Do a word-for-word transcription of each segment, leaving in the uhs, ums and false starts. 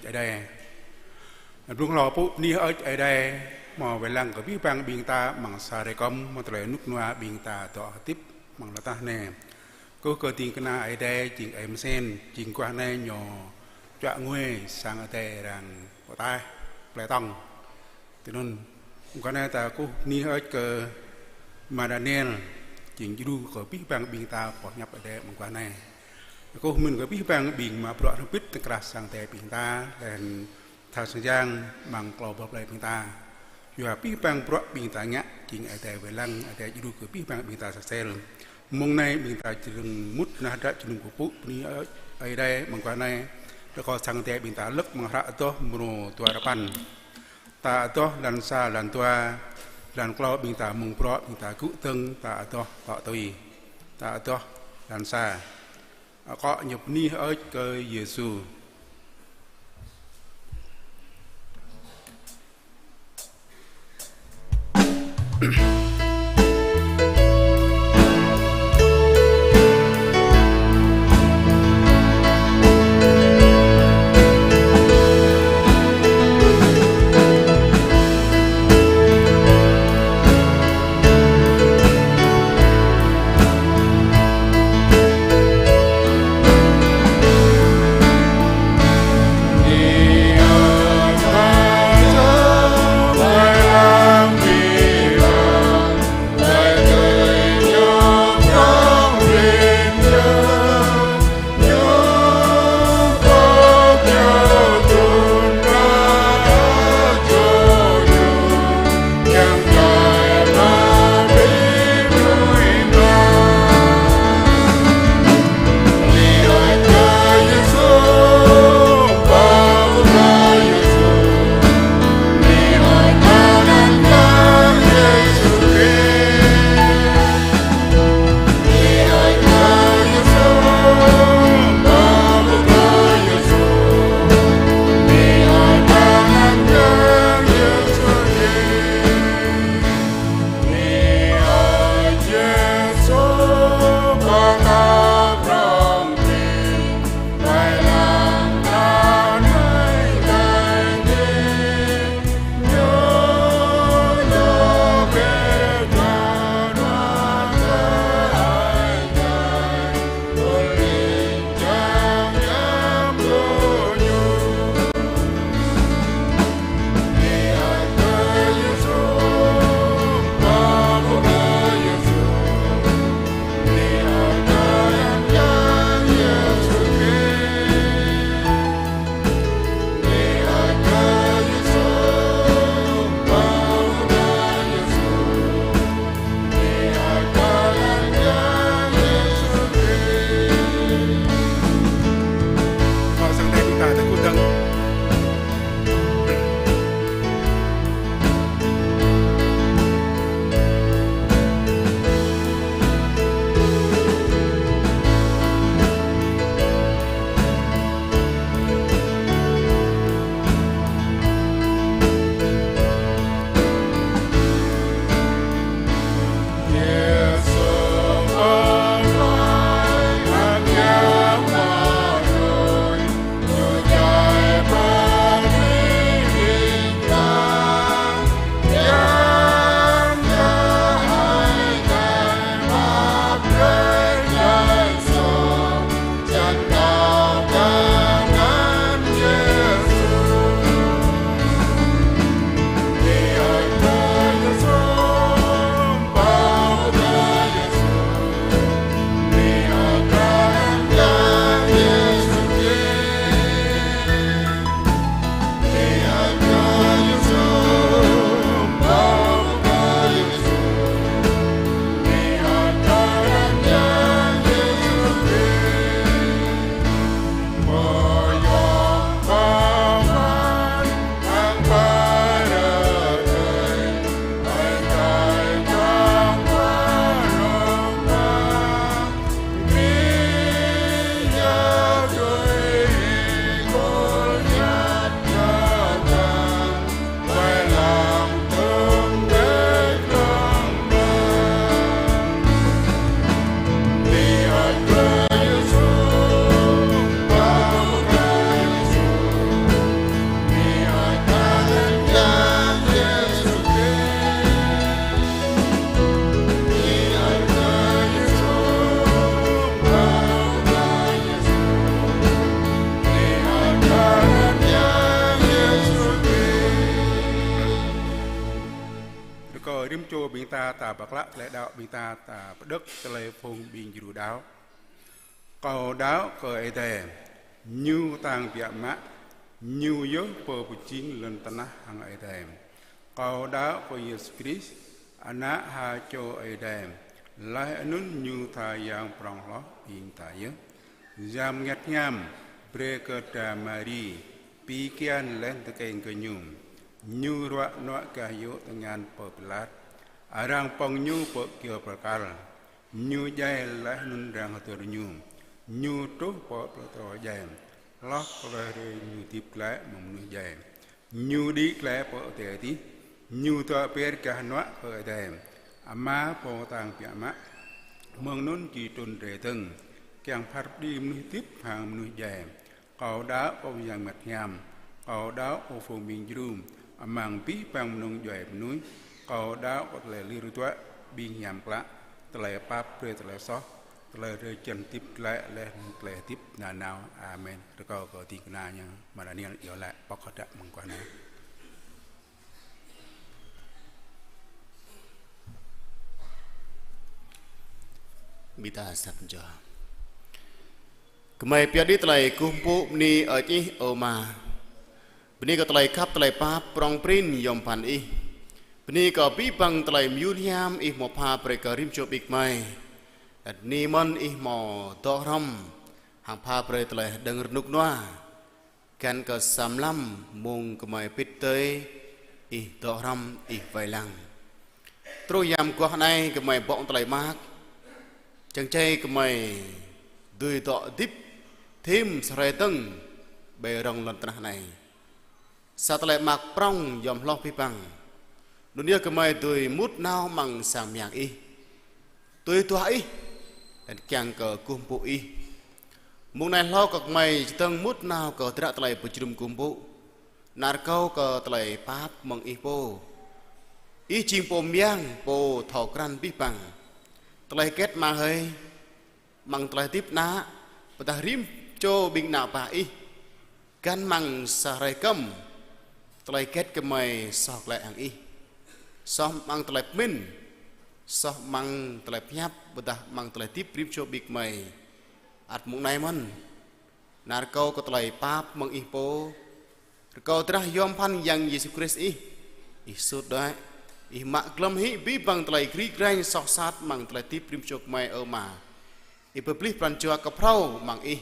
Ơi Adai. Blung hlâo pơpŭ bơni hơơč Ơi Adai, hmâo wai lăng kơ abih bang ƀing ta amăng sa hrơi kơm, hmâo tơlơi rơnŭk rơnua ƀing ta dŏ hơdip amăng lŏn tơnah anai. Kơkuh kơ ding kơna Ơi Adai, jing Ơi Mơsen, jing mơguah anai ñu čuă ngui sang Ơi Adai arăng pơtaih, plei tŏng. Tui anŭn, mơguah anai ta kơkuh bơni hơơč kơ Ama Daniel, jing djru kơ abih bang ƀing ta boh hiăp Ơi Adai mơguah anai. Kơkuh mơ̆n kơ abih bang ƀing mă bruă hrŏm hơbĭt tơkrah sang Ơi Adai ƀing ta, laih anŭn tha sang yang amăng klâo boh plei ƀing ta. Yua abih bang bruă ƀing ta ngă, jing Ơi Adai wai lăng, Ơi Adai djru kơ abih bang ƀing ta sa sel. Mông anai ƀing ta čơdơ̆ng mŭt nao hơdră jơnum kơkuh pơpŭ bơni Ơi Adai mơguah anai. Rơkâo sang Ơi Adai ƀing ta lơ̆k amăng hră Adoh mrô dua rơpăn. Ta adoh lăn sa lăn dua, lăn klâo ƀing ta mơ̆ng bruă ƀing ta gŭ dơ̆ng, ta adoh tŏ tui. Ta adoh lăn sa. Akŏ ñu bơni hơơč kơ Yêsu. Čô ƀing ta ta pơklă tơlơi đaŏ ƀing ta ta pơđŏk tơlơi phung ƀing djru đaŏ. Kâo đaŏ kơ Ơi Adai, Ñu kơtang biă mă, Ñu yơh Pô pơjing lŏn tơnah hăng adai. Kâo đaŏ kơ Yêsu Krist, Ană ha čô Ơi Adai, laih anŭn Ñu tha Yang prŏng hloh ƀing ta yơh. Yang Bơngăt Hiam brơi kơ dra Mari pi kian laih tơkeng kơ Ñu. Ñu ruă nuă gah yŭ tơngan pô Pilat. Arăng pŏng Ñu pơ kơyâo bơrkal. Ñu djai laih anŭn arăng hơdơr Ñu. Ñu truh pơ plơi tơdrô djai. Hloh tơlơi hrơi Ñu hơdip glaĭ mơ̆ng mơnuih djai. Ñu đĭ glaĭ pơ adai adih. Ñu dŏ pơ̆t gah hơnuă kơ Ơi Adai Ama Pô kơtang biă mă. Mơ̆ng anŭn či trŭn rai dơ̆ng, kiăng phat kơđi mơnuih hơdip hăng mơnuih djai. Kâo đaŏ kơ Yang Bơngăt Hiam. Kâo đaŏ kơ phung ƀing djru, amăng abih bang mơnơ̆ng djuai mơnuih. Kâo đaŏ kơ tơlơi lir duă ƀing hiam klă, tơlơi pap brơi tơlơi soh, tơlơi rai jăn hơdip glaĭ laih anŭn tơlơi hơdip nanao. Amen. Rơkâo kơ ding kơna ñu mơ̆ng anai iâu laĭ pŏk hơdră mơguah anai. Ƀing ta sat jua. Gơmơi pioh đĭ tơlơi kơkuh pơpŭ bơni hơơč Ih, ơ Ama. Bơni kơ tơlơi khăp tơlơi pap prŏng prin yom pơphan Ih. Bơni kơ abih bang tơlơi mơyun hiam Ih hmâo pha brơi kơ rĭm čô ƀing gơmơi. Bơni mơ̆n Ih hmâo dŏ hrŏm hăng pha brơi tơlơi hơđơ̆ng rơnŭk rơnua. Găn kơ sa mlam mông gơmơi pĭt tơi, Ih dŏ hrŏm, Ih wai lăng. Truh yam mơguah anai gơmơi bŏ tơlơi mơak. Čang čai gơmơi dưi dŏ hơdip, thim sa hrơi dơ̆ng ƀơi rŏng lŏn tơnah anai. Sa tơlơi mơak prŏng yom hloh abih bang. Anŭn yơh gơmơi dưi mŭt nao amăng sang mơyang Ih. Tui duah Ih, laih kiăng kơ kơkuh pơpŭ Ih. Mông anai hlâo kơ gơmơi čơdơ̆ng mŭt nao kơ hơdră tơlơi pơjơnum kơkuh pơpŭ. Nao rơkâo kơ tơlơi pap mơ̆ng Ih pô. Ih jing Pô mơyang, Pô thâo krăn abih bang. Tơlơi hơget mă hơi, amăng tơlơi hơdip ană, ƀôdah rĭm čô ƀing ană bă Ih. Găn amăng sa hrơi kơm, tơlơi hơget gơmơi soh glaĭ hăng Ih. Soh amăng tơlơi pơmĭn, soh amăng tơlơi pơhiăp, ƀôdah amăng tơlơi hơdip rĭm čô ƀing gơmơi. Ăt mông anai mơ̆n. Nao rơkâo kơ tơlơi pap mơ̆ng Ih pô. Rơkâo drah yom pơphan Yang Yêsu Krist Ih. Ih sut đuaĭ. Ih mă glŏm hĭ abih bang tơlơi gri grañ soh sat amăng tơlơi hơdip rĭm čô gơmơi, ơ Ama. Ih pơplih pran jua kơ phrâo amăng Ih.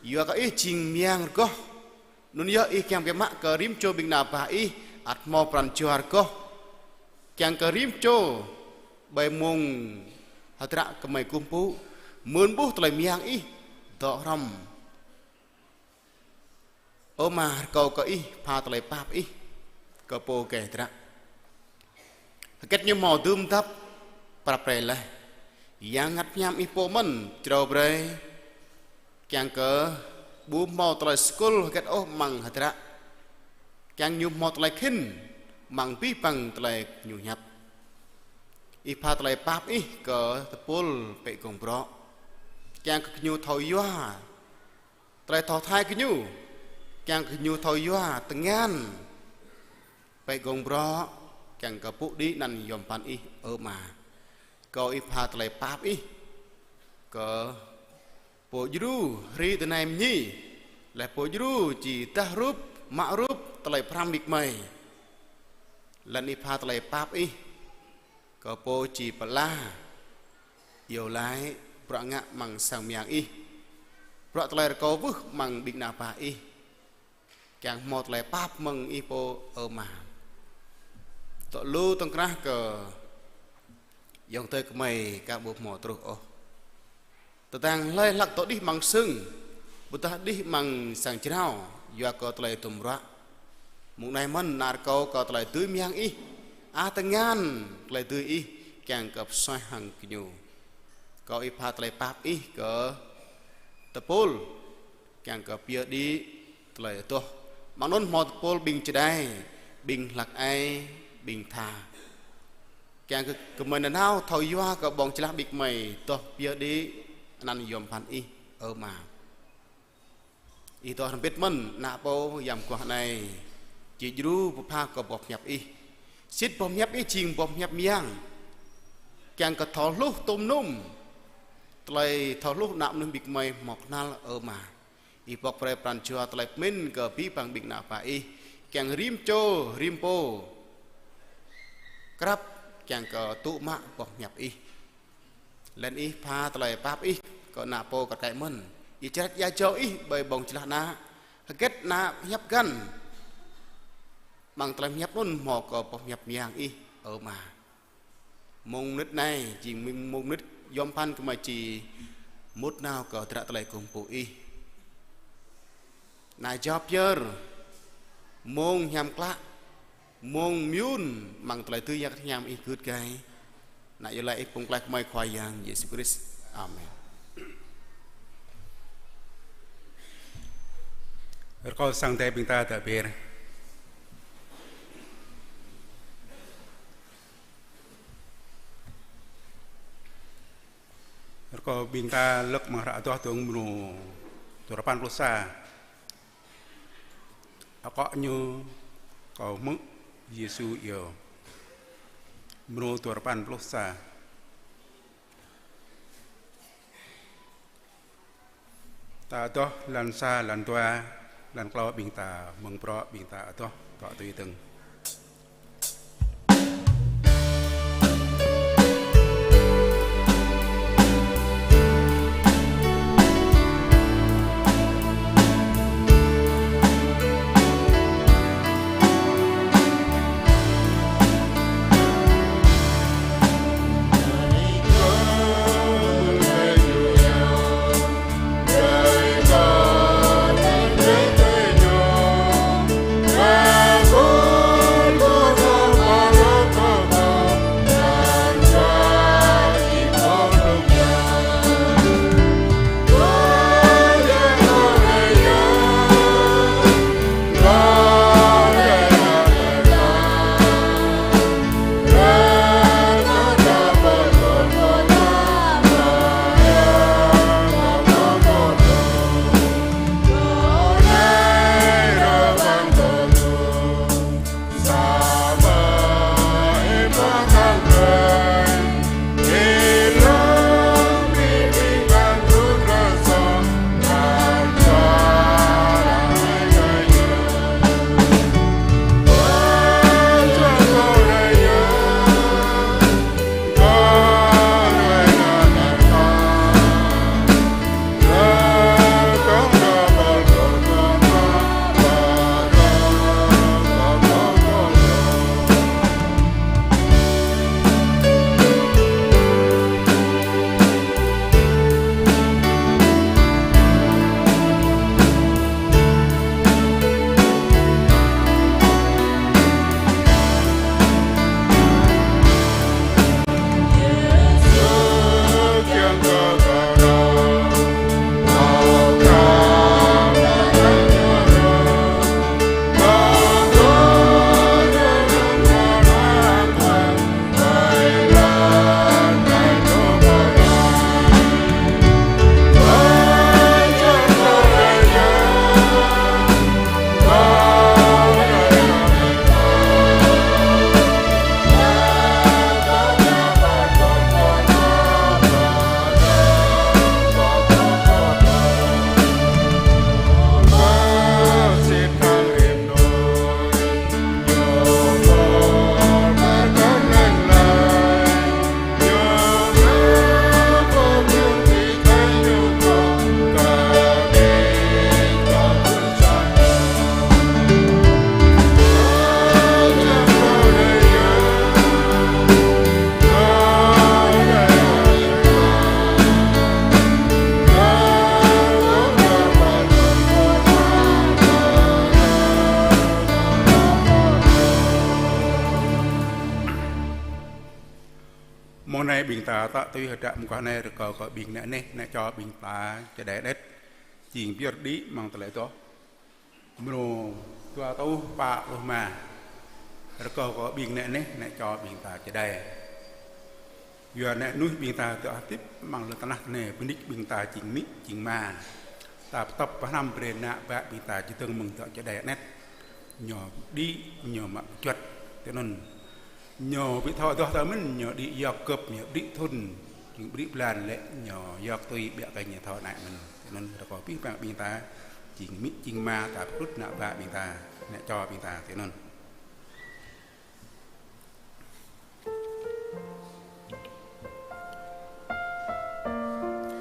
Yua kơ Ih jing mơyang rơgoh. Anŭn yơh Ih kiăng kơ mă kơ rĭm čô ƀing ană bă Ih ăt hmâo pran jua rơgoh. Kiăng kơ rĭm čô ƀơi mông hơdră gơmơi kơkuh pơpŭ, mơ̆n ƀuh tơlơi mơyang Ih dŏ hrŏm. Ơ Ama, rơkâo kơ Ih pha tơlơi pap Ih kơ pô geh hơdră. Hơget ñu hmâo dưm dăp, prăp rai laih. Yang Bơngăt Hiam Ih pô mơ̆n jrâo brơi. Kiăng kơ ƀu hmâo tơlơi skul hơget ôh amăng hơdră. Kiăng ñu hmâo tơlơi khĭn amăng abih bang tơlơi ñu hiăp. Ih pha tơlơi pap Ih kơ tơpul pĕ gông brŏ. Kiăng kơ gơñu thâo yua tơlơi thâo thai gơñu, kiăng kơ gơñu thâo yua tơngan pĕ gông brŏ, kiăng kơ pŭ đĭ anăn yom pơphan Ih, ơ Ama. Rơkâo Ih pha tơlơi pap Ih kơ pô djru hri tơnai mơñi, laih pô djru či dah rup, mă rup tơlơi pơhrăm ƀing gơmơi. Lăng Ih pha tơlơi pap Ih kơ pô či pơala iâu laĭ bruă ngă amăng sang mơyang Ih, bruă tơlơi rơkâo wơ̆t amăng ƀing ană bă Ih. Kiăng hmâo tơlơi pap mơ̆ng Ih pô, ơ Ama. Tŏ lu tŏng krah kơ ayŏng adơi gơmơi aka ƀu hmâo truh ôh. Tơdang hlơi hlăk dŏ đih amăng sưng, ƀôdah đih amăng sang jrao, yua kơ tơlơi dŭm ruă. Mông anai mơ̆n nao rơkâo kơ tơlơi dưi mơyang Ih, a tơngan tơlơi dưi Ih, kiăng kơ pơsuaih hăng gơñu. Rơkâo Ih pha tơlơi pap Ih kơ tơpul, kiăng kơ pioh đĭ tơlơi adoh. Mơ̆ng anŭn hmâo tơpul ƀing čơđai, ƀing hlăk ai, ƀing tha. Kiăng kơ gơmơi nanao thâo yua kơ ƀơ̆ng jơlah ƀing gơmơi adoh pioh đĭ anăn yom pơphan Ih, ơ Ama. Ih dŏ hrŏm hơbĭt mơ̆n ană pô yam mơguah anai. Či djru pơpha kơ boh pơhiăp Ih. Sĭt boh pơhiăp Ih jing boh pơhiăp mơyang, kiăng kơ thâo hluh tôm num, tơlơi thâo hluh ană mơnuih ƀing gơmơi hmâo kơnăl, ơ Ama. Ih pŏk brơi pran jua tơlơi pơmĭn kơ abih bang ƀing ană bă Ih, kiăng rĭm čô, rĭm pô krăp, kiăng kơ tŭ mă boh pơhiăp Ih. Laih anŭn Ih pha tơlơi pap Ih kơ ană pô kar kaĭ mơ̆n. Ih čơrĕt ia jâo Ih ƀơi ƀơ̆ng jơlah ană, hơget ană pơhiăp găn, amăng tơlơi pơhiăp anŭn hmâo kơ boh pơhiăp mơyang Ih, ơ Ama. Mông mơnit anai jing mông mơnit yom pơphan gơmơi či mŭt nao kơ hơdră tơlơi kơkuh pơpŭ Ih. Ană jao pơyơr, mông hiam klă, mông mơyŭn amăng tơlơi dưi yăk hiam Ih gưt gai. Ană iâu laĭ Ih pơklaih gơmơi Khua Yang Yêsu Krist. Amen. Rơkâo sang Ơi Adai ƀing ta tơbiă. Rơkâo ƀing ta lăk amăng hră adoh dơ̆ng mrô duarơpăn pluh sa. Akŏ ñu kâo hmư̆ Yêsu iâu. Mrô duarơpăn pluh sa. Ta adoh lan sa, lan dua, lan klâo ƀing ta mơ̆ng bruă ƀing ta adoh dŏ tui dơ̆ng. Mông anai ƀing ta tŏ tui hơdră mơguah anai rơkâo kơ ƀing ană neh, ană čô ƀing ta čơđai anet, jing pơyơr đĭ amăng tơlơi adoh. Mrô dua rơtuh pă pluh rơma. Rơkâo kơ ƀing ană neh, ană čô ƀing ta čơđai. Yua ană mơnuih ƀing ta dŏ hơdip amăng lŏn tơnah anai, bơnik ƀing ta jing amĭ, jing ama. Ta pơtŏp pơhrăm brơi ană bă ƀing ta čơdơ̆ng mơ̆ng dŏ čơđai anet. Ñu đĭ, ñu mă pơjuăt. Tui anŭn, Ñu ƀu thâo adoh tơ mĭn, ñu đĭ yŏk gơ̆p, ñu đĭ thŭn, jing đĭ blan lĕ, ñu yŏk tui ƀiă kơ ñu thâo anai mĭn. Tui anŭn rơkâo abih bang ƀing ta, jing amĭ jing ama ta pơkrŭt ană bă ƀing ta, ană čô ƀing ta, tui anŭn.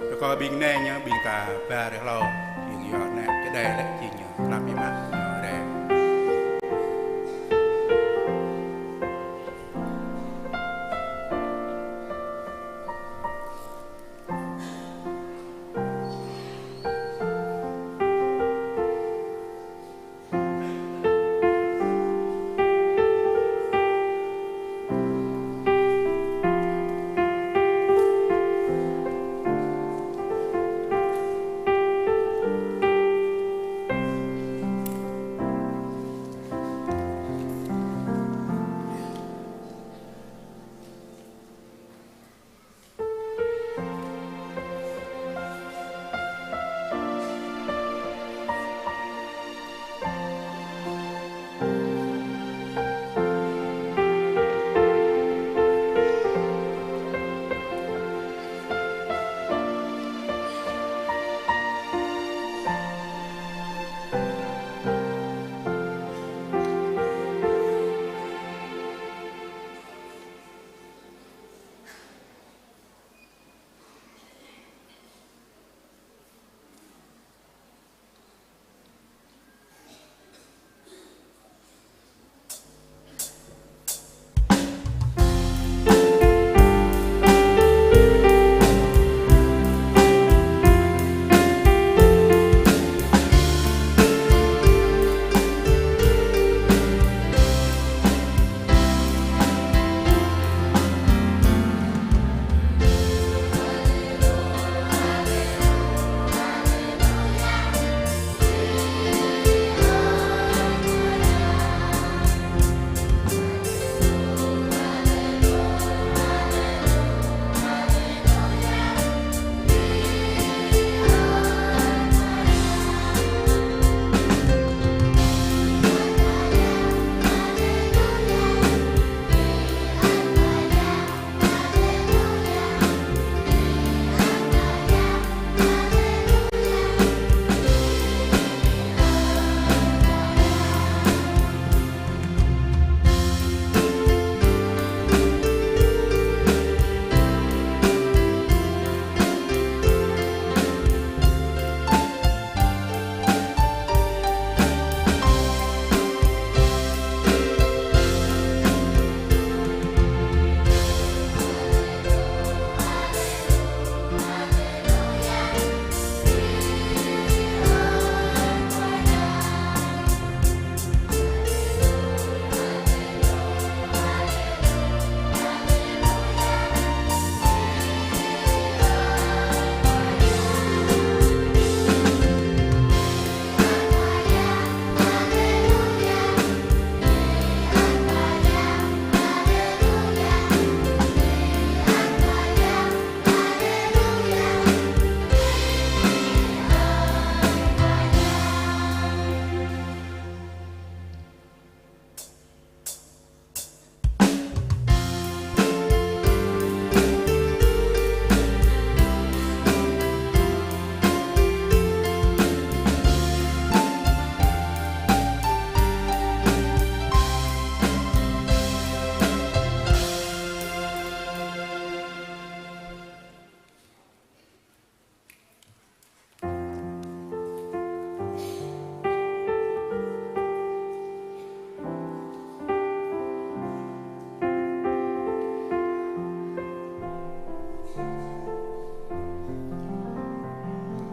Rơkâo ƀing nai ñu ƀing ta ba rơh hlâo, jing yua ană čơđai lĕ jing ñu tơlap biă mă ñu đe.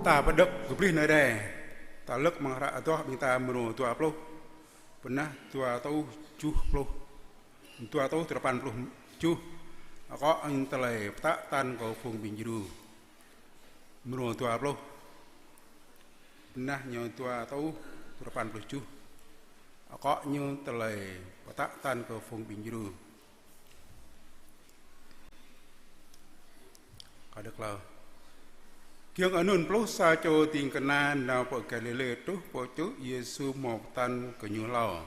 Ta pơđŏk kơplih anai rai. Ta lơ̆k amăng hră Adoh ƀing ta mrô dua pluh, bơnah dua rơtuh tơjuh pluh, dua rơtuh duarơpăn pluh tơjuh. Akŏ ñu tơlơi pơtă tăn kơ phung ƀing djru. Mrô dua pluh, bơnah ñu dua rơtuh duarơpăn pluh tơjuh. Akŏ ñu tơlơi pơtă tăn kơ phung ƀing djru. Kâo đŏk hlâo. Giŏng anŭn pluh sa čô ding kơna nao pơ Galilê truh pơ čư̆ Yêsu hmâo pơtăn kơ ñu hlâo.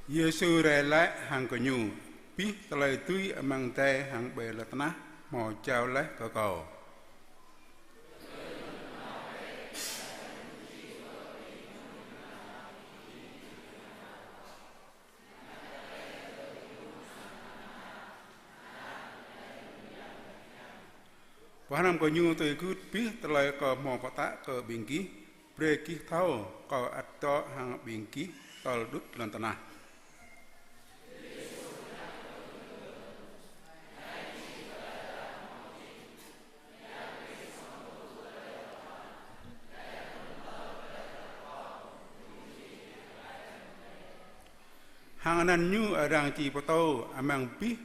Yêsu rai laĭ hăng gơñu: Abih tơlơi dưi amăng adai hăng ƀơi lŏn tơnah hmâo jao laih kơ Kâo. Pơhrăm gơñu tui gưt abih tơlơi Kâo hmâo pơtă kơ ƀing gih, brơi gih thâo Kâo ăt dŏ hăng ƀing gih tơl đŭt lŏn tơnah. Hăng anăn Ñu arăng či pơtô amăng abih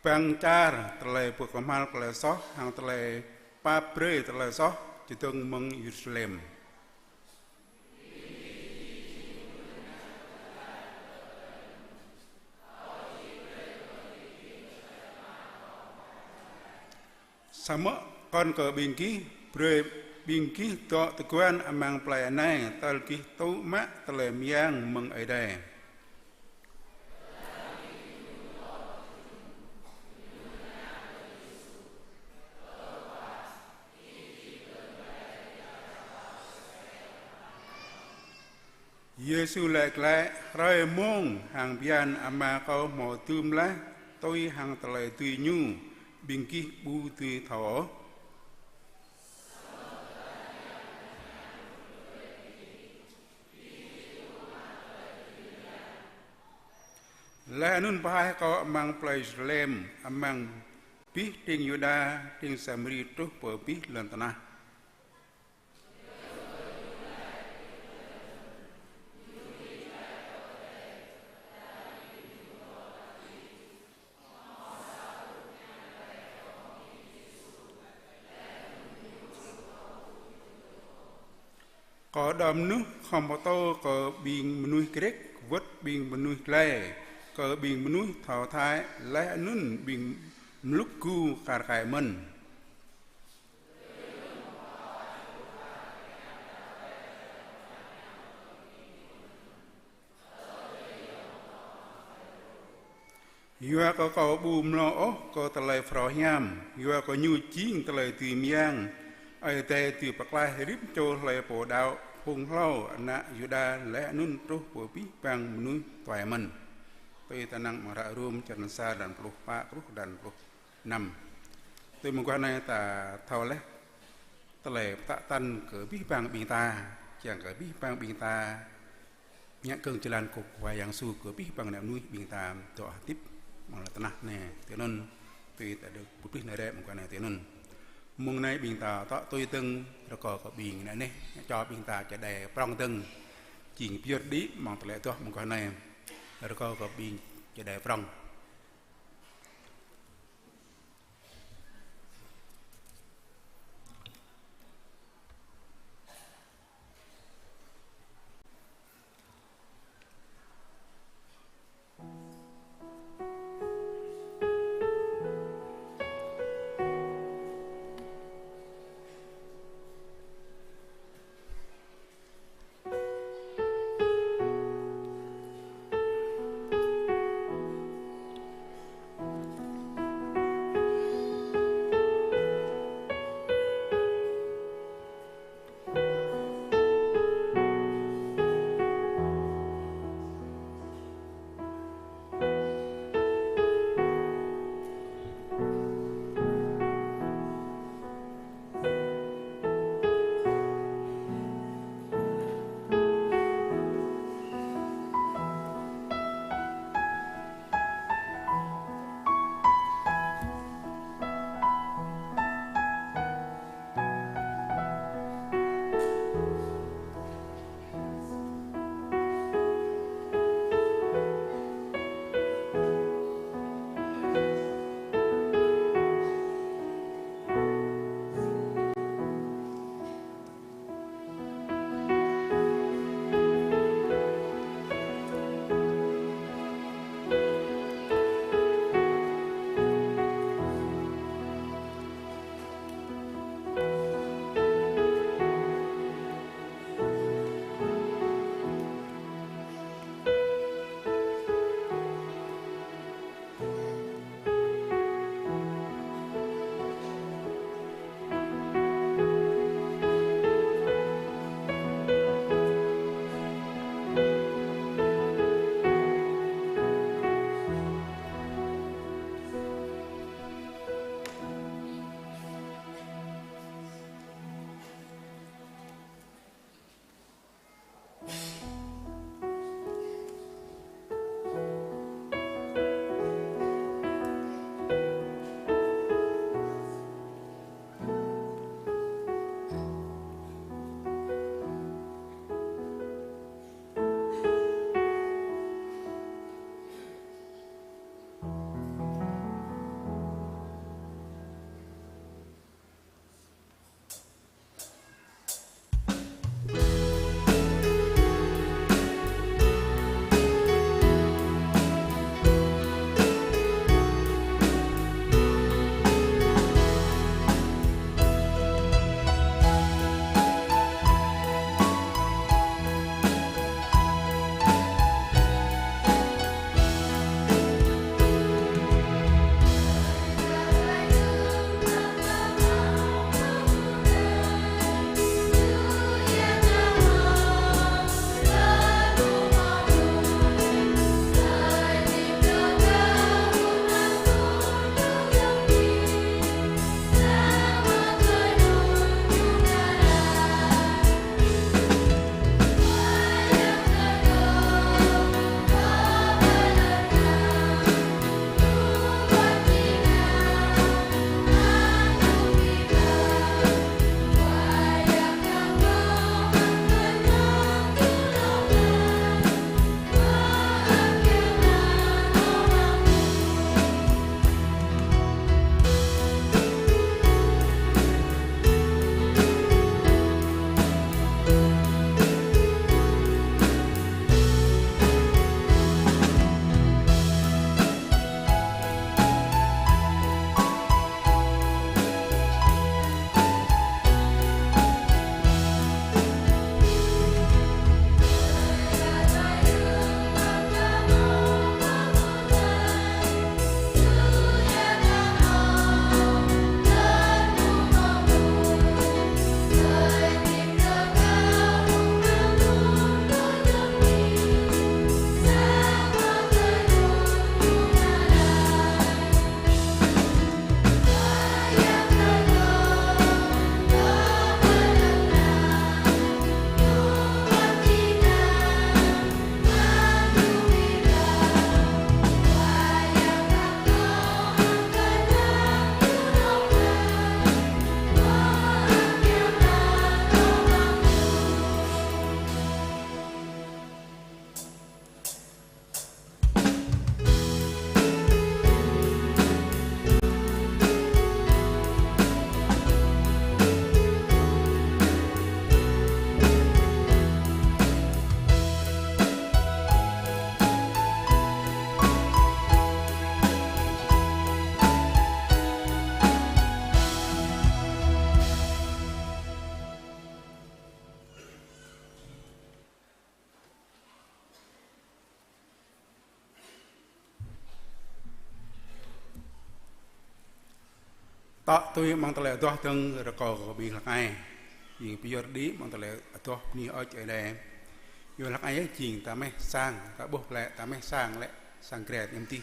bang čar tơlơi pơkơhmal tơlơi soh hăng tơlơi pap brơi tơlơi soh čơdơ̆ng mơ̆ng Yêrusalem. Samơ̆ kŏn kơ ƀing gih, brơi ƀing gih dŏ tơguan amăng plei anai tơl gih tŭ mă tơlơi mơyang mơ̆ng Ơi Adai. Yêsu laĭ glaĭ: Hrơi mông hăng bơyan Ama Kâo hmâo dưm laih, tui hăng tơlơi dưi Ñu, ƀing gih ƀu dưi thâo ôh. Laih anŭn pơhaih Kâo amăng plei Yêrusalem, amăng abih tring Yuđa, tring Samari truh pơ abih lŏn tơnah. Kâo đom nuh khŏm pơtô kơ ƀing mơnuih Grĕk, wơ̆t ƀing mơnuih glai, kơ ƀing mơnuih thâo thai, laih anŭn ƀing mlŭk gu kar kaĭ mơ̆n. Yua kơ Kâo ƀu mlâo ôh kơ tơlơi phrâo hiam, yua kơ Ñu jing tơlơi dưi mơyang, Ơi Adai dưi pơklaih rĭm čô hlơi pô đaŏ, phung hlâo ană Yuđa laih anŭn truh pơ abih bang mơnuih tuai mơ̆n. Tui ta năng amăng hră Rôm črăn sa, đăn pluh pă truh đăn pluh năm. Tui mơguah anai ta thâo laih tơlơi pơtă tăn kơ abih bang ƀing ta, kiăng kơ abih bang ƀing ta ngă gơ̆ng jơlan kơ Khua Yang Yêsu kơ abih bang ană mơnuih ƀing ta dŏ hơdip amăng lŏn tơnah anai. Tui anŭn, tui ta dŏ pơplih anai rai mơguah anai tui anŭn. Mông anai ƀing ta dŏ tui dơ̆ng rơkâo kơ ƀing ană neh, čô ƀing ta čơđai prŏng dơ̆ng, jing pơyơr đĭ amăng tơlơi adoh mơguah anai, rơkâo kơ ƀing čơđai prŏng. Ơ, tui amăng tơlơi adoh dơ̆ng rơkâo kơ ƀing hlăk ai. Ƀing pơyơr đĭ amăng tơlơi adoh bơni Ơi Adai. Yua hlăk ai jing ta mơ̆ng sang, ta ƀuh lĕ ta mơ̆ng sang lĕ sang grĕt ñăm tih.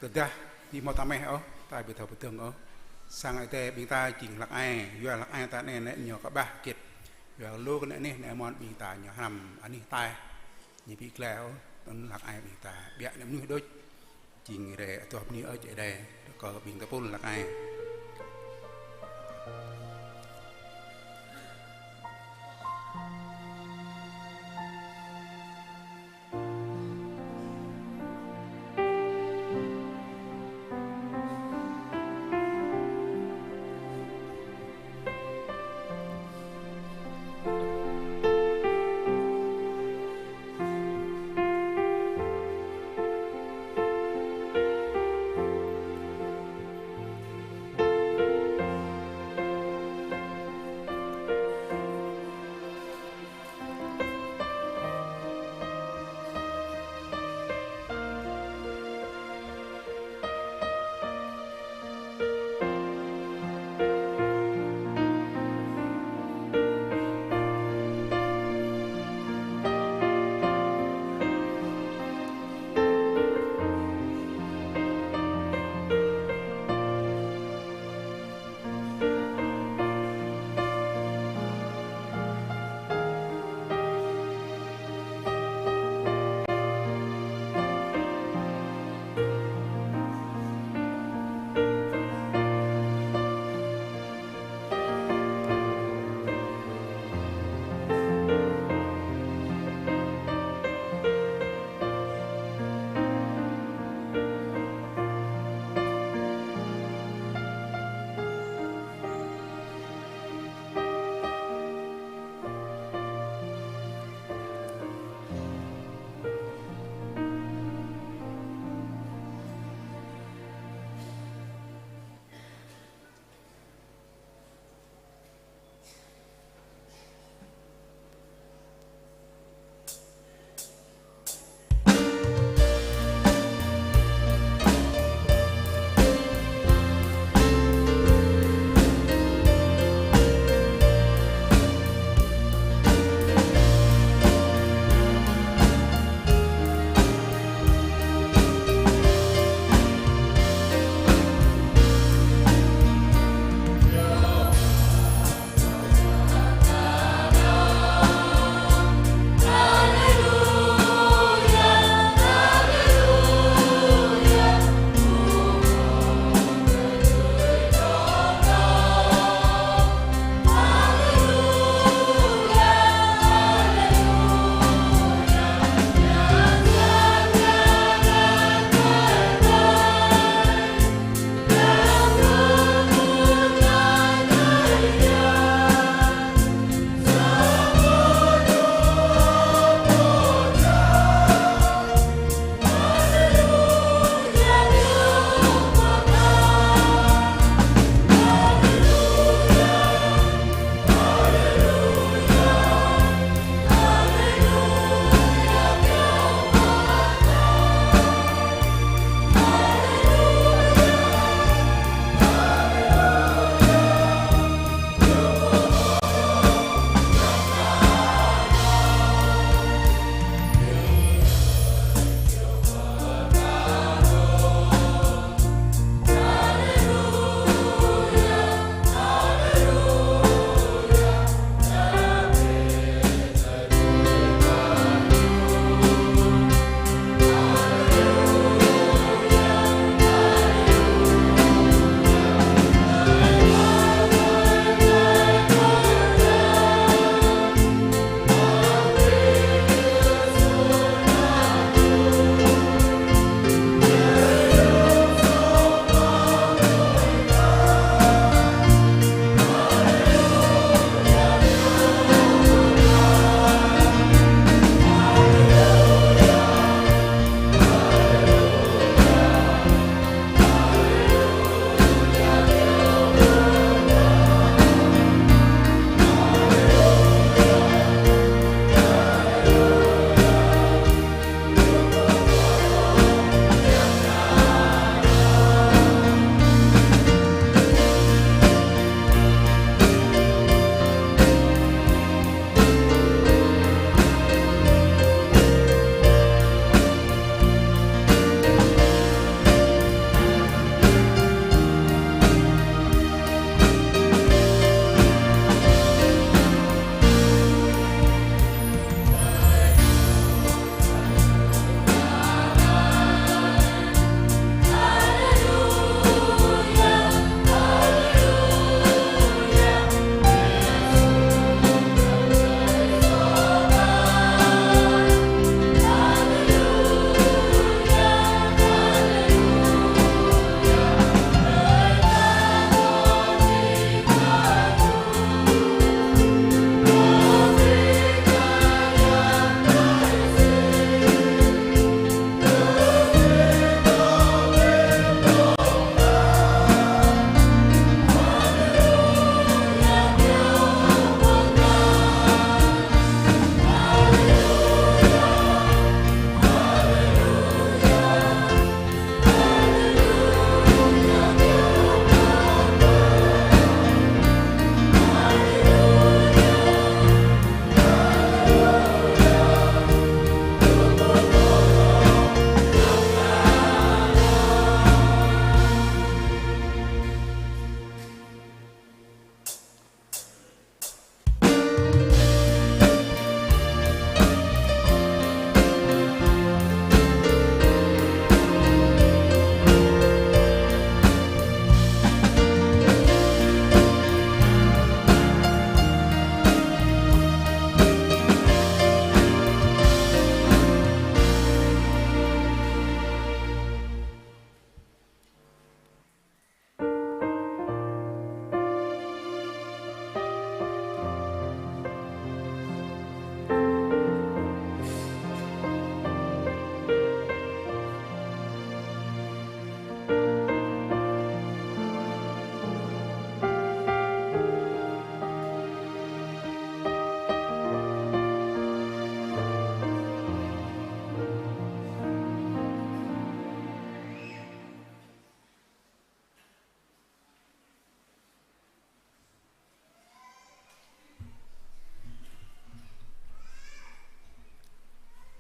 Tơdah ƀu hmâo ta mơ̆ng ôh, ta ƀu thâo pơdơ̆ng ôh. Sang Ơi Adai ƀing ta jing hlăk ai, yua hlăk ai ta anai lĕ ñu kơƀah hơget. Yua lu kơ anai anai mơ̆n ƀing ta ñu hrăm anih taih. Ñu ƀu gleh ôh, tơl hlăk ai ƀing ta. Biă anai mơnuih đôč. Jing rai adoh bơni Ơi Adai, rơkâo ƀing ta pul hlăk ai.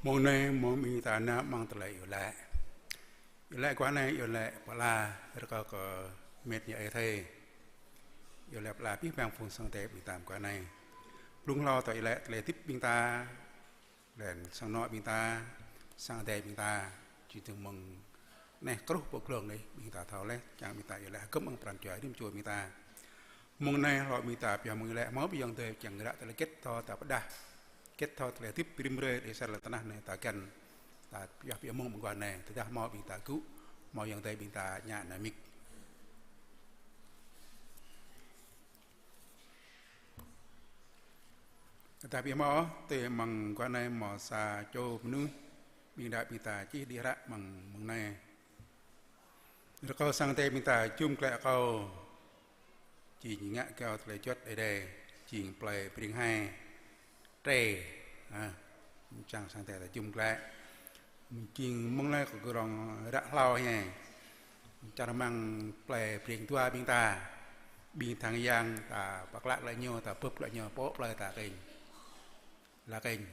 Mông anai mông ƀing ta nao amăng tơlơi iâu laĭ. Iâu laĭ guah anai iâu laĭ pơala rơkâo kơ mĕt ñu ơi thê. Iâu laĭ pơala abih bang phung sang Ơi Adai ƀing ta mơguah anai. Blung hlâo ta iâu laĭ tơlơi hơdip ƀing ta, laih sang anŏ ƀing ta, sang Ơi Adai ƀing ta, či dơ̆ng mơ̆ng anai truh pơ glông anai, ƀing ta thâo laih, čang ƀing ta iâu laĭ hơgŏm amăng pran jua rĭm čô ƀing ta. Mông anai hlâo ƀing ta pioh mơ̆ng iâu laĭ, hmâo ƀing ayŏng adơi kiăng ră tơlơi hơget thâo ta pơđah, hơget thâo tơlơi hơdip rĭm hrơi đĭ sa lăm tơnah anai ta găn, ta pioh pioh mơ̆ng mơguah anai, tơdah hmâo ƀing ta gŭ, hmâo ayŏng adơi ƀing ta ñă nao mik. Tơdah ƀu hmâo ôh, tui amăng guah anai hmâo sa čô mơnuih, ƀing đaŏ ƀing ta čih đĭ hră amăng mông anai. Rơkâo sang Ơi Adai ƀing ta jum glaĭ akâo, jing ngă kơ tơlơi juăt Ơi Adai, jing plei Breng Hai, Tre, ha, čang sang Ơi Adai ta jum glaĭ. Jing mơ̆ng anai kơ gơ̆ rŏng ră hlâo hĕ. Čar amăng plei Breng Dua ƀing ta, ƀing Thang Yang ta pơklă glaĭ ñu, ta bưp glaĭ ñu, pŏk plei ta kênh. Lă kênh,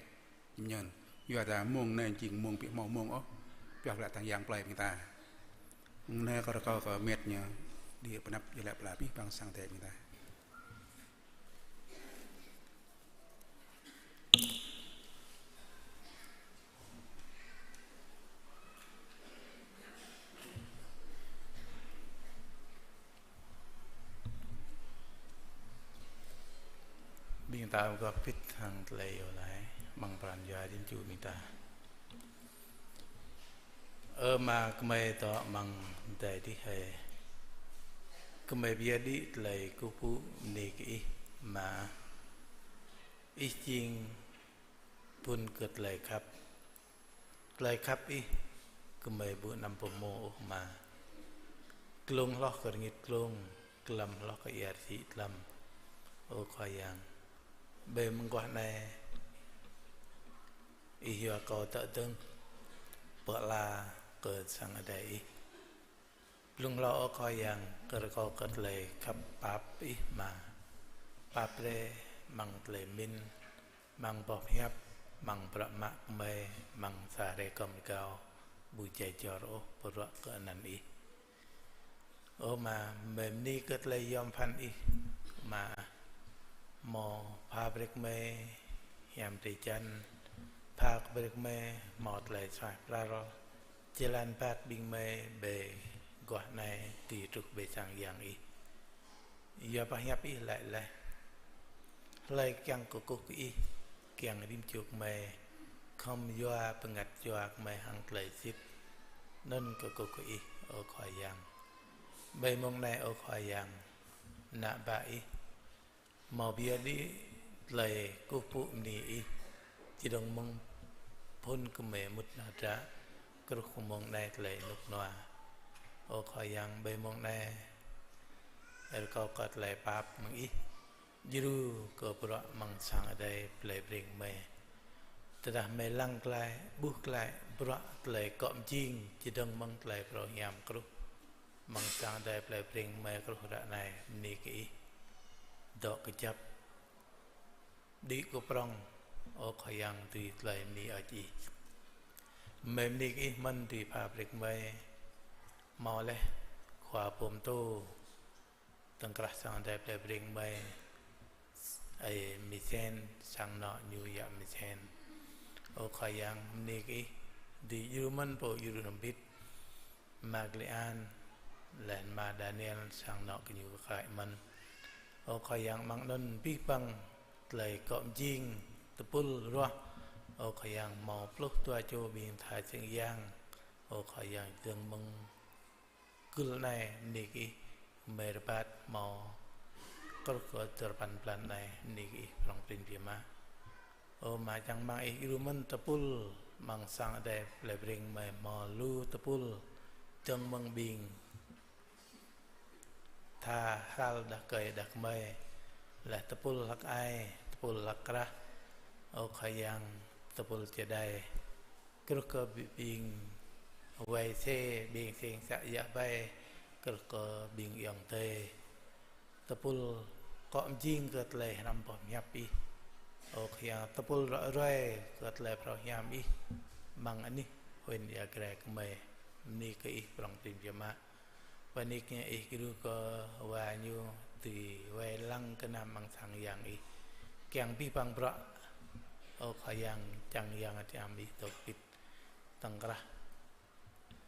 ñen. Yua ta mông anai jing mông ƀu hmâo mông ôh, pioh glaĭ Thang Yang plei ƀing ta. Anai kơ rơkâo kơ mĕt ñu, đĭ pơanăp iâu laĭ pơala abih bang sang Ơi Adai ƀing ta. Ƀing ta gơ̆ pĭt hăng tơlơi iâu laĭ amăng pran jua rĭm čô ƀing ta. Ơ Ama, gơmơi dŏ amăng adai adih hơi. Gơmơi pơyơr đĭ tơlơi kơkuh pơpŭ bơni kơ Ih, Ama. Ih jing phŭn kơ tơlơi khăp. Tơlơi khăp Ih gơmơi ƀu anăm pơhmu ôh, Ama. Glông hloh kơ rơngit glông, glăm hloh kơ ia rơsĭ glăm. Ơ Khua Yang, ƀơi mơguah anai, Ih yua kâo dŏ dơ̆ng pơala kơ sang Ơi Adai Ih. Blung hlâo, ơ Khua Yang, kơ rơkâo kơ tơlơi khăp pap Ih, Ama. Pap rai amăng tơlơi pơmĭn, amăng boh pơhiăp, amăng bruă mă gơmơi, amăng sa hrơi kơm rơgao, ƀu djai jor ôh bruă kơ anăn Ih. Ơ Ama, gơmơi bơni kơ tơlơi yom pơphan Ih, Ama. Hmâo pha brơi kơ gơmơi hiam drơi jăn, pha brơi kơ gơmơi hmâo tơlơi suaih pral, jơlan rơbat ƀing gơmơi ƀơi mơguah anai dưi truh ƀơi sang Yang Ih. Yua pơhiăp Ih laĭ laih: Hlơi kiăng kơkuh kơ Ih, kiăng rĭm čô gơmơi, khŏm yua bơngăt jua gơmơi hăng tơlơi sĭt, anŭn kơkuh kơ Ih, ơ Khua Yang. Ƀơi mông anai, ơ Khua Yang, ană bă Ih hmâo pơyơr đĭ tơlơi kơkuh pơpŭ bơni Ih, čơdơ̆ng mơ̆ng phŭn gơmơi mŭt nao hơdră, truh kơ mông anai tơlơi rơnŭk rơnua. Ơ Khua Yang, ƀơi mông anai, rơkâo kơ tơlơi pap mơ̆ng Ih, djru kơ bruă amăng sang Ơi Adai plei Breng gơmơi. Tơdah gơmơi lăng glaĭ, ƀuh glaĭ bruă tơlơi akŏ mơjing, čơdơ̆ng mơ̆ng tơlơi phrâo hiam truh amăng sang Ơi Adai plei Breng gơmơi truh ră anai, bơni kơ Ih. Dŏ kơjăp, đĭ kơ prŏng, ơ Khua Yang, dưi tơlơi bơni hơơč Ih. Gơmơi bơni kơ Ih mơ̆n dưi pha brơi kơ gơmơi hmâo laih khua pơtô tơ̆ng krah sang Ơi Adai plei Breng gơmơi, ơi Misen, sang anŏ ñu yă Misen. Ơ Khua Yang, bơni kơ Ih dưi djru mơ̆n pô djru hrŏm hơbĭt, Ama Glian, laih Ama Daniel, sang anŏ gơñu kơ Kraih mơ̆n. Ơ Khua Yang, amăng anŭn abih bang tơlơi akŏ mơjing tơpul ruah. Ơ Khua Yang, hmâo pluh dua čô ƀing tha čeng yang. Ơ Khua Yang, čơdơ̆ng mơ̆ng gưl anai, bơni kơ Ih, gơmơi rơbat hmâo truh kơ duarơpăn blan anai, bơni kơ Ih prŏng prin biă mă. Ơ Ama, čang rơmang Ih djru mơ̆n tơpul amăng sang Ơi Adai plei Breng gơmơi, hmâo lu tơpul, čơdơ̆ng mơ̆ng ƀing tha hral đah kơi đah kơmơi, laih tơpul hlăk ai, tơpul hlăk krah, ơ Khua Yang, tơpul čơđai, truh kơ ƀing wai se, ƀing sêng să yă bai, truh kơ ƀing ayŏng adơi. Tơpul akŏ mơjing kơ tơlơi hrăm boh pơhiăp Ih. Ơ Khua Yang, tơpul ră ruai kơ tơlơi phrâo hiam Ih. amăng anih huyện Ia Grai gơmơi. Bơni kơ Ih prong prin biă mă. Bơni kơ Ih gru kơ wa ñu dưi wai lăng gơnam amăng sang Yang Ih. Kiăng abih bang bruă, ơ Khua Yang, čang Yang Adai Ih dŏ hơbĭt tơ̆ng krah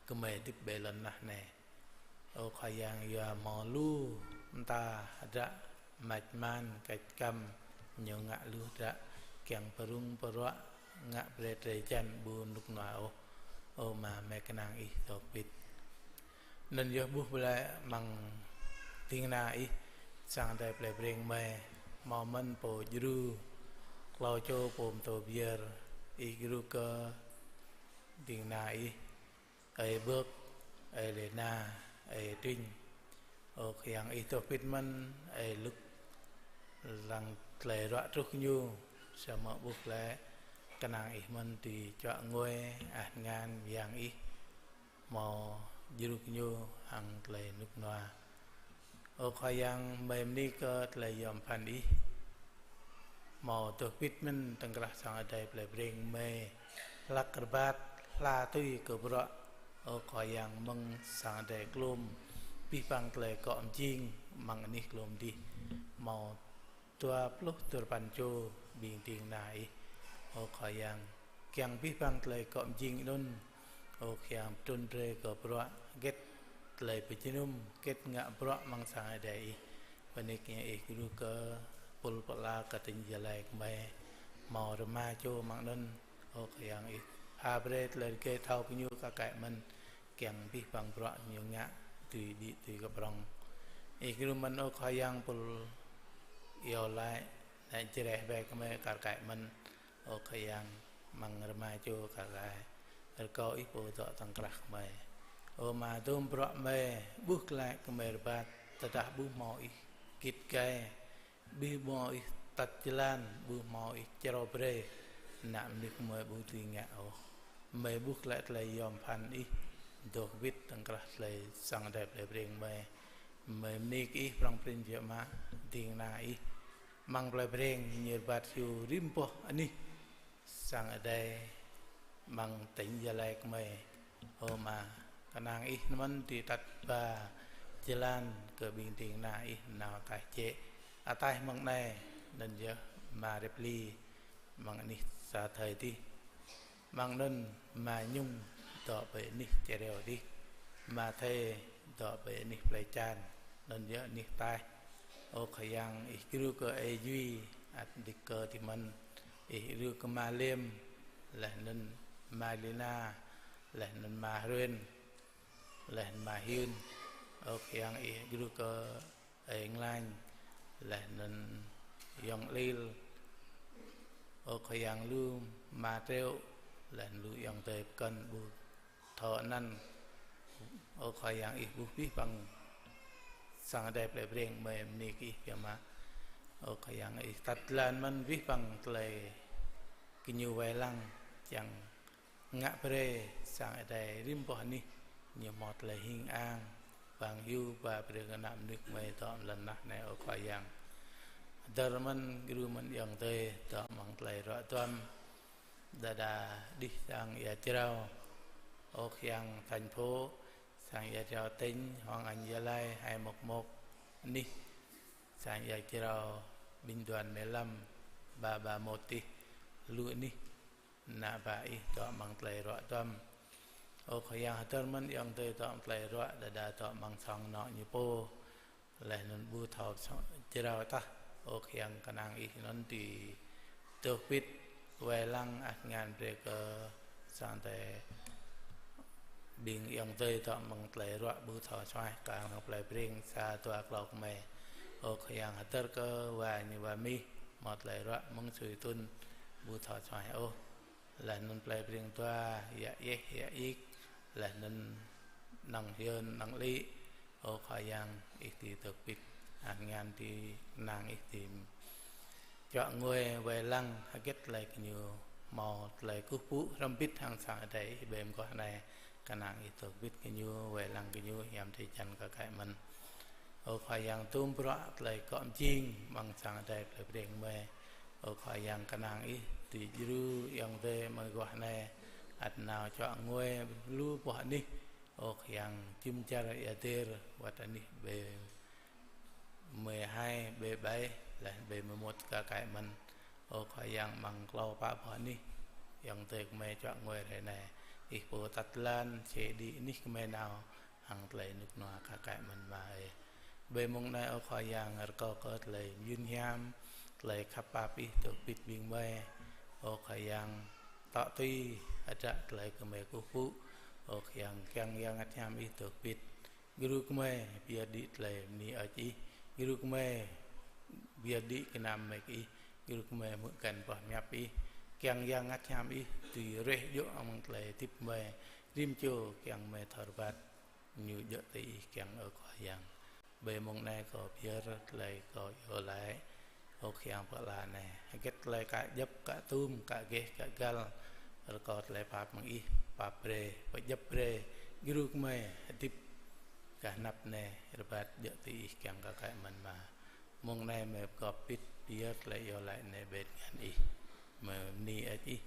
gơmơi hơdip ƀơi lŏn tơnah anai. Ơ Khua Yang, yua hmâo lu mơta hơdră mač man, kač kăm, ñu ngă lu hơdră kiăng pơrŭng pơruă, ngă brơi drơi jan ƀu rơnŭk rơnua ôh. Ơ Ama, mơi kơnang Ih dŏ hơbĭt. Anŭn yơh ƀuh glaĭ amăng ding kơna Ih, sang Adai Plei Breng mơi, hmâo mơ̆n pô djru, klâo čô pô pơtô pơyơr, Ih gru kơ ding kơna Ih, ơi Bơk, ơi Lêna, ơi Trinh. Ơ Khua Yang, Ih dŏ hơbĭt mơ̆n ơi Lŭk, lăng tơlơi ruă truh ñu, samơ̆ ƀuh glaĭ kơnang Ih mơ̆n dưi čuă ngui, ah, tơngan Yang Ih hmâo djru ñu hăng tơlơi rơnŭk rơnua. Ơ Khua Yang, mơi bơni kơ tơlơi yom pơphan Ih hmâo dŏ hơbĭt mơ̆n tơ̆ng krah sang Adai Plei Breng mơi, hlak rơbat hla tui kơ bruă. Ơ Khua Yang, mơ̆ng sang Adai klum abih bang tơlơi akŏ mơjing amăng anih klum adih, hmâo dua pluh duarơpăn čô ƀing ding kơna Ih. Ơ Khua Yang, kiăng abih bang tơlơi akŏ mơjing anŭn, ơ Khua Yang, pơtrŭn brơi kơ bruă, hơget tơlơi pơjơnum, hơget ngă bruă amăng sang Adai Ih. Bơni kơ Ih gru kơ pul pơala kơ tỉnh Gia Lai gơmơi, hmâo rơma čô amăng anŭn. Ơ Khua Yang, Ih pha brơi tơlơi rơgơi thâo kơ ñu kar kaĭ mơ̆n, kiăng abih bang bruă ñu ngă dưi đĭ dưi kơ prong. Ih gru mơ̆n, ơ Khua Yang, pul iâu laĭ, laĭ Jrai Hơbê gơmơi kar kaĭ mơ̆n. Ơ Khua Yang, amăng rơma čô kar kaĭ, rơkâo Ih pô dŏ tơ̆ng krah gơmơi. Ơ Ama, dôm bruă mơi ƀuh glaĭ gơmơi rơbat, tơdah ƀu hmâo Ih git gai, ƀu hmâo Ih tăt jơlan, ƀu hmâo Ih črâo brơi, ană mơnuih gơmơi ƀu dưi ngă ôh. Mơi ƀuh glaĭ tơlơi yom pơphan Ih dŏ hơbĭt tơ̆ng krah tơlơi sang Adai Plei Breng mơi. Mơi bơni kơ Ih prong prin biă mă, ding kơna Ih amăng Plei Breng ñu rơbat hyu rĭm boh anih sang Adai amăng tỉnh Gia Lai gơmơi. Ơ Ama, kơnang Ih mơ̆n dưi tăt ba jơlan kơ ƀing ding kơna Ih nao ataih jĕ, ataih mơ̆ng anai, anŭn yơh Ama Rep Li amăng anih Sa Thơi adih. Amăng anŭn Ama Nhung dŏ ƀơi anih Čơreo adih, Ama Thê dŏ ƀơi anih Plei Čan, anŭn yơh anih ataih. Ơ Khua Yang, Ih gru kơ ơi Jui, ăt đĭ kơ tih mơ̆n, Ih gru kơ Ama Liêm, laih anŭn Ama Lina, laih anŭn Ama Hruen, laih anŭn Ama Hyun. Ơ Khua Yang, Ih gru kơ ơi Nglañ, laih anŭn ayŏng Lil. Ơ Khua Yang, lu Ama Triệu, laih anŭn lu ayŏng adơi pơkŏn ƀu thâo anăn. Ơ Khua Yang, Ih ƀuh abih bang sang Adai Plei Breng, mơi bơni kơ Ih biă mă. Ơ Khua Yang, Ih tăt jơlan mơ̆n abih bang tơlơi gơñu wai lăng, čang ngă brơi sang Adai rĭm boh anih ñu hmâo tơlơi hing ang, bang hyu ba brơi kơ ană mơnuih gơmơi dŏ amăng lŏn tơnah anai, ơ Khua Yang. Hơdơr mơ̆n gru mơ̆n ayŏng adơi dŏ amăng tơlơi ruă duăm, đơđa đih sang Ia Jrao, ơ Khua Yang, thành phố, sang Ia Jrao tỉnh, Hoàng Anh Gia Lai hai một một anih, sang Ia Jrao Binh Đoàn mười lăm, ba ba một adih, lu anih ană bă Ih dŏ amăng tơlơi ruă duăm. Ơ Khua Yang, hơdơr mơ̆n ayŏng adơi dŏ amăng tơlơi ruă, đơđa dŏ amăng sang anŏ ñu pô, laih anŭn ƀu thâo jrao tah. Ơ Khua Yang, kơnang Ih anŭn dưi dŏ hơbĭt, wai lăng, ah, tơngan brơi kơ sang Adai ƀing ayŏng adơi dŏ amăng tơlơi ruă ƀu thâo suaih, kar hăng Plei Breng sa dua klâo gơmơi. Ơ Khua Yang, hơdơr kơ wa ñu wa mih hmâo tơlơi ruă mơ̆ng sui thŭn ƀu thâo suaih ôh. Laih anŭn Plei Breng dua, Ia Iêh, Ia Ik, laih anŭn Nong Hyun, Nong Lĭ. Ơ Khua Yang, Ih dưi dŏ hơbĭt, ah, tơngan dưi kơnang Ih dưi čuă ngui wai lăng hơget tơlơi gơñu hmâo tơlơi kơkuh pơpŭ hrŏm hơbĭt hăng sang Adai Ih ƀơi mơguah anai, kơnang Ih dŏ hơbĭt gơñu, wai lăng gơñu hiam drơi jan kar kaĭ mơ̆n. Ơ Khua Yang, dôm bruă tơlơi akŏ mơjing amăng sang Adai Plei Breng mơi, ơ Khua Yang, kơnang Ih dưi djru ayŏng adơi mơguah anai, ăt nao čuă ngui lu boh anih. Ơ Khua Yang, jum dar ia dir wăt anih B mười hai, B bảy, laih B mười một kar kaĭ mơ̆n. Ơ Khua Yang, amăng klâo pă boh anih Yang tơi gơmơi čuă ngui hrơi anai, Ih pô tăt lan, sĭ đĭ anih gơmơi nao hăng tơlơi rơnŭk rơnua kar kaĭ mơ̆n Ama ơi. Ƀơi mông anai, ơ Khua Yang, rơkâo kơ tơlơi mơyun hiam, tơlơi khăp pap Ih dŏ pĭt ƀing gơmơi. Ơ Khua Yang, tŏ tui hơdră tơlơi gơmơi kơkuh pơpŭ. Ơ Khua Yang, kiăng Yang Bơngăt Hiam Ih dŏ pĭt gru gơmơi, pơyơr đĭ tơlơi bơni hơơč Ih. Gru gơmơi pơyơr đĭ gơnam mơ̆ng Ih. Gru gơmơi hmư̆ găn boh hiăp Ih. Kiăng Yang Bơngăt Hiam Ih dưi ruih djơ̆ amăng tơlơi hơdip gơmơi. Rĭm čô kiăng gơmơi thâo rơbat, ñu djơ̆ tui Ih kiăng, ơ Khua Yang. Ƀơi mông anai kâo pơyơr tơlơi kâo iâu laĭ, ơ Khua Yang Pơala anai. Hơget tơlơi ka djŏp, ka tum, ka gêh, ka găl, rơkâo tơlơi pap mơ̆ng Ih, pap brơi, pơdjŏp brơi gru gơmơi hơdip kơ anăp anai, rơbat djơ̆ tui Ih kiăng kar kaĭ mơ̆n Ama. Mông anai gơmơi pơgop pĭt pơyơr tơlơi iâu laĭ anai ƀơi tơngan Ih. Gơmơi bơni hơơč Ih,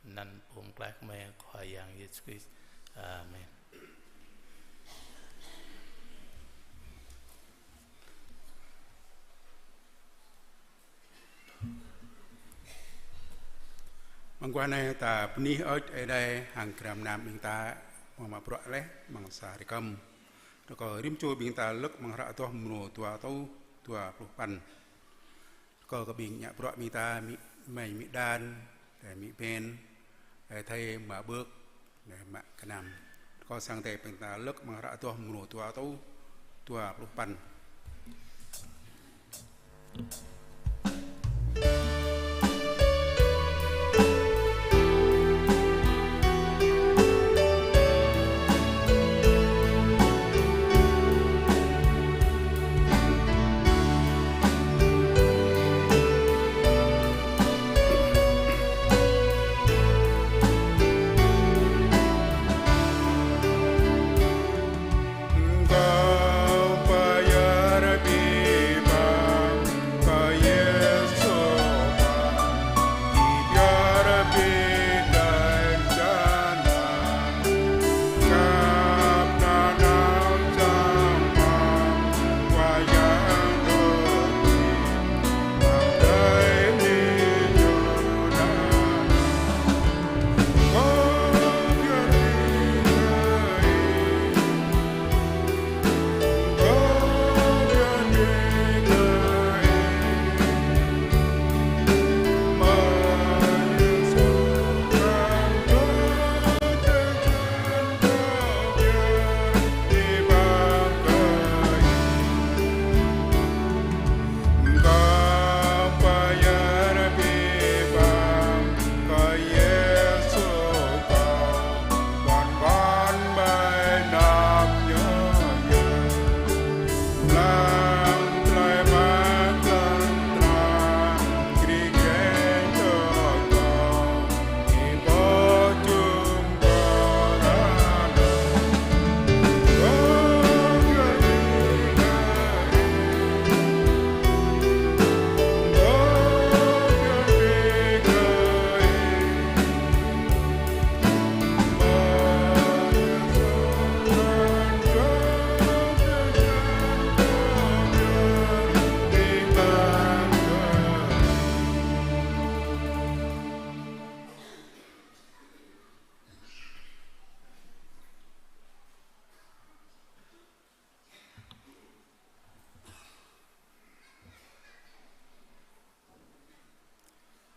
anăn Pô Pơklaih gơmơi Khua Yang Yêsu Krist. Amen. Mơguah anai ta bơni hơơč Ơi Adai hăng gơnam gơnam ƀing ta, mơ̆ng mă bruă laih, amăng sa rơkăm. Rơkâo rĭm čô ƀing ta lơ̆k amăng hră Adoh mrô dua rơtuh dua pluh păn. Rơkâo kơ ƀing ngă bruă ƀing ta, amĭ, amai amĭ Đan, amĭ Ben, amai Thê, ama Bơk, amai mă gơnam. Rơkâo sang Ơi Adai ƀing ta lơ̆k amăng hră Adoh mrô dua rơtuh dua pluh păn.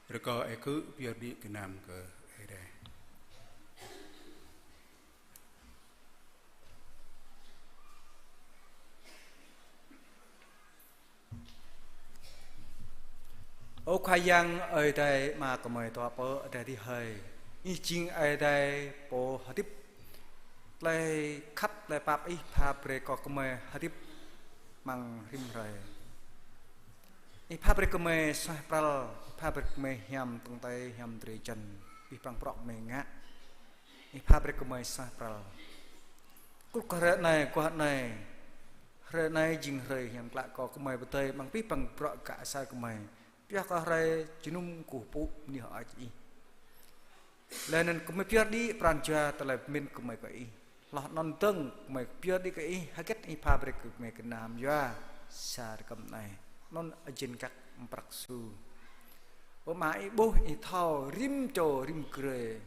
Rơkâo ơi kơ pơyơr đĭ gơnam kơ Ơi Adai. Ơ Khua Yang, Ơi Adai Ama gơmơi dŏ pơ adai adih hơi. Ih jing Ơi Adai pô hơdip. Tơlơi khăp, tơlơi pap Ih pha brơi kơ gơmơi hơdip amăng rĭm hrơi. Ih pha brơi gơmơi suaih pral, Ih pha brơi gơmơi hiam tong tơi, hiam drơi jăn, abih bang bruă gơmơi ngă. Ih pha brơi gơmơi suaih pral. Kơkuh kơ hrơi anai, guah anai, hrơi anai jing hrơi hiam klă kơ gơmơi pơdơi amăng abih bang bruă gah asar gơmơi. Pioh kơ hrơi jơnum kơkuh pơpŭ bơni hơơč Ih. Laih anŭn gơmơi pơyơr đĭ pran jua tơlơi pơmĭn gơmơi kơ Ih. Hloh anŭn dơ̆ng gơmơi pơyơr đĭ kơ Ih, hơget Ih pha brơi kơ gơmơi gơnam yua sa rơkơm anai. Anŭn ajin kăk mprăk su. Ơ Ama, Ih ƀuh, Ih thâo rĭm čô rĭm grê.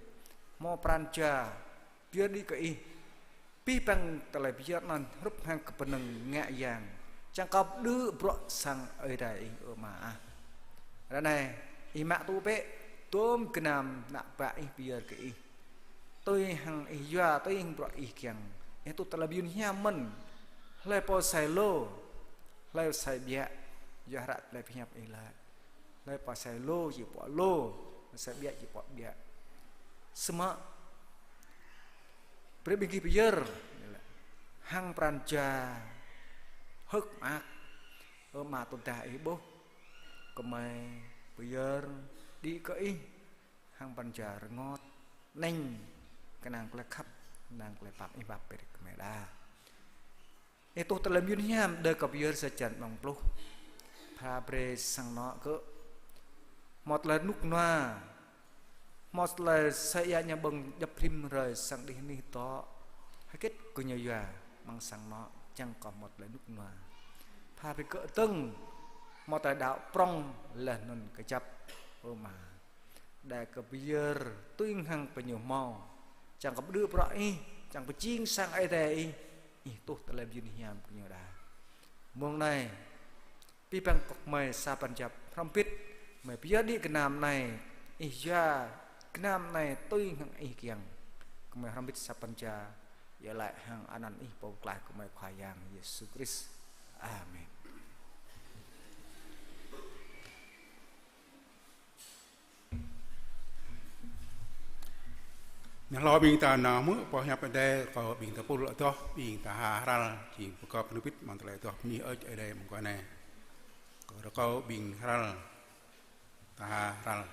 Hmâo pran jua pơyơr đĭ kơ Ih. Abih bang tơlơi pơyơr anŭn hrup hăng kơpơnơ̆ng ngă yang. Čang kơ pơđu bruă sang Ơi Adai Ih, ơ Ama ah. Ră anai, Ih mă tŭ bĕ, tôm gơnam ană bă Ih pơyơr kơ Ih. Tui hăng Ih yua, tui hăng bruă Ih kiăng. Ih tuh tơlơi pơyun hiam mơ̆n. Hlơi pô sai lu, hlơi sai ƀiă, yua hră tơlơi pơhiăp Ih laĭ. Hlơi pô sai lu či pŏk lu, sai ƀiă či pŏk ƀiă. Samơ̆ brơi ƀing gih pơyơr hăng pran jua hơ̆k mơak. Ơ Ama, tơdah Ih ƀuh, gơmơi pơyơr đĭ kơ Ih hăng pran jua rơngot, anŭn kơnang tơlơi khăp, kơnang tơlơi pap Ih pap brơi kơ gơmơi đa. Ih tuh tơlơi mơyun hiam đơi kơ pơyơr sa črăn amăng pluh. Pha brơi sang anŏ gơ̆ hmâo tơlơi rơnŭk rơnua, hmâo tơlơi sa ia ñu ƀơ̆ng djŏp rĭm hrơi sang đih anih dŏ. Hơget gơñu yua amăng sang anŏ, čang kơ hmâo tơlơi rơnŭk rơnua. Pha brơi gơ̆ dơ̆ng hmâo tơlơi đaŏ prŏng laih anŭn kơjăp, ơ Ama. Đa kơ pơyơr tui hăng pơñu hmâo. Čang kơ pơđu bruă Ih, čang pơjing sang Ơi Adai Ih, Ih tuh tơlơi pơyun hiam kơ ñu đa. Mông anai, abih bang kơ gơmơi sa pran jua hrŏm hơbĭt, gơmơi pơyơr đĭ gơnam anai, Ih yua gơnam anai tui hăng Ih kiăng. Gơmơi hrŏm hơbĭt sa pran jua, iâu laĭ hăng anăn Ih Pô Pơklaih gơmơi Khua Yang Yêsu Krist. Amen. Neh hlâo ƀing ta nao hmư̆ boh hiăp Ơi Adai, rơkâo ƀing ta pul adoh, ƀing ta ha hrăl, či pơkŏp nơbit amăng tơlơi adoh bơni hơơč Ơi Adai mơguah anai. Rơkâo ƀing hrăl, ta ha hrăl.